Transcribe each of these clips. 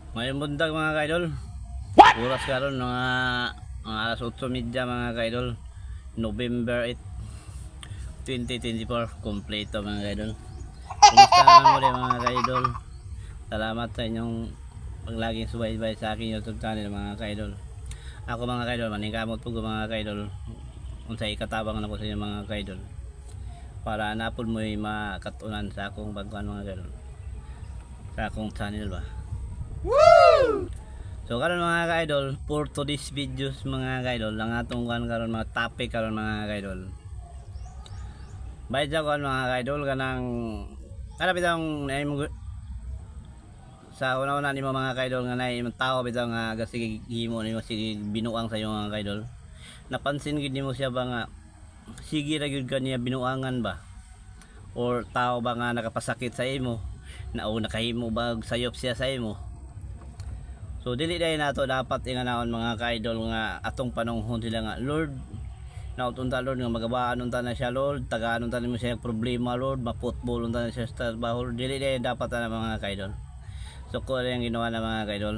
Maayong buntag, mga kaidol. Oras karon mga alas 8:30, mga kaidol. November 8, 2024, kompleto, mga kaidol. Kumusta naman muli, mga kaidol? Salamat sa inyong paglaging subaybay sa aking YouTube channel, mga kaidol. Ako, mga kaidol, maningkamot po ko, mga kaidol. Unsay ikatabang nako sa inyo, mga kaidol. Para napod mo'y makatunan sa akong pagkuan, mga kaidol. Sa akong channel ba. So karon, mga ka-idol, for today's videos, mga ka-idol, ang atong kuan karon, mga topic karon, mga ka-idol. Bayad sa kuan, mga ka-idol, kanang kana bitang naay mo sa una-una nimo, mga ka-idol, nga naay imong tao bitaw nga sige himo nimo, sige binuang sa iyo, mga ka-idol. Napansin gid nimo siya ba nga sige ra gyud ka niya binuangan ba? Or tao ba nga nakapasakit sa imo? Na o nakahimo ba og sayop siya sa imo? So dili dahil nato dapat inganahon, mga ka-idol, nga atong panunghon sila nga, "Lord, naot unta, Lord, nga magabaan unta na siya, Lord, tagaan unta nimo siya problema, Lord, maputbol unta na siya sa trabaho." Dili dahil dapat na, mga ka-idol. So ko yung ginawa na, mga ka-idol.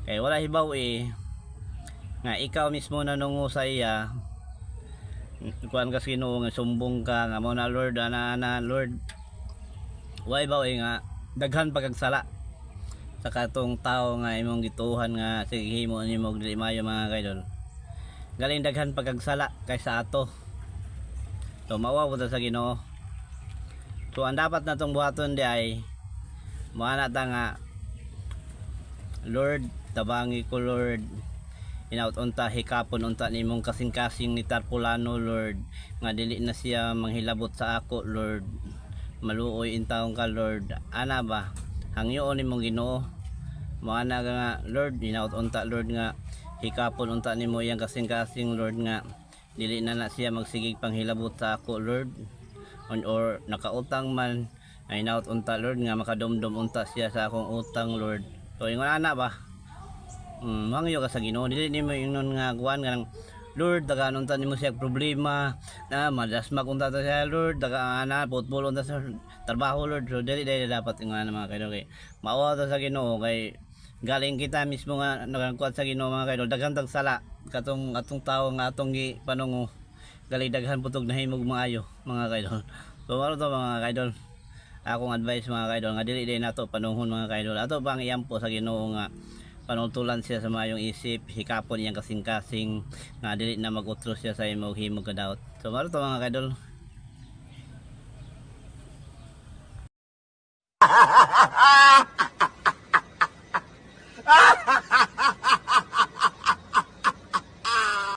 Kay wala hibaw eh nga ikaw mismo nanungo sa iya, kuan ka sa Ginoo nga sumbong ka nga mo na, "Lord, ana ana, Lord." Wa hibaw eh nga daghan pag sala sa katong tao nga imong gituhan nga sige himo nimo og dili maayo, mga kaidol. Galing daghan pagkagsala kaysa ato. So mawa po ta sa Ginoo. So ang dapat natong buhaton di ay moana ta nga, "Lord, tabangi ko, Lord. Inaut unta hikapon unta nimong kasing-kasing ni Tarpulano, Lord, nga dili na siya manghilabot sa ako, Lord. Maluoy intawon ka, Lord." Ana ba, hangyoon nimong Ginoo. Moana ka nga, "Lord, inaut unta, Lord, nga hikapon unta nimo iyang kasing-kasing, Lord, nga dili na na siya magsigig panghilabot sa ako, Lord. Or nakautang man ay inaut unta, Lord, nga makadumdum unta siya sa akong utang, Lord." So ingon ana ba, mangyo ka sa Ginoo. Dili nimo ingnon nga kuan nga nang, "Lord, tagaan unta nimo siya problema na madasmag unta ta siya, Lord, tagaan ana football unta sa trabaho, Lord." So dili dili dapat ingon ana, mga kaidol, kay maawa ta sa Ginoo, kay galing kita mismo nga nagkuan sa Ginoo, mga kaidol, daghan tag sala katong atong tawo nga atong gi panungo. Galing daghan putog nahimog maayo, mga kaidol. So mao to, mga kaidol, akong advice, mga kaidol, nga dili din nato panunghon, mga kaidol. Ato bang iyampo sa Ginoo nga panultulan siya sa mayong isip, hikapon iyang kasing-kasing nga dili na mag-utro siya sa imo himog kadaot. So mao to, mga kaidol.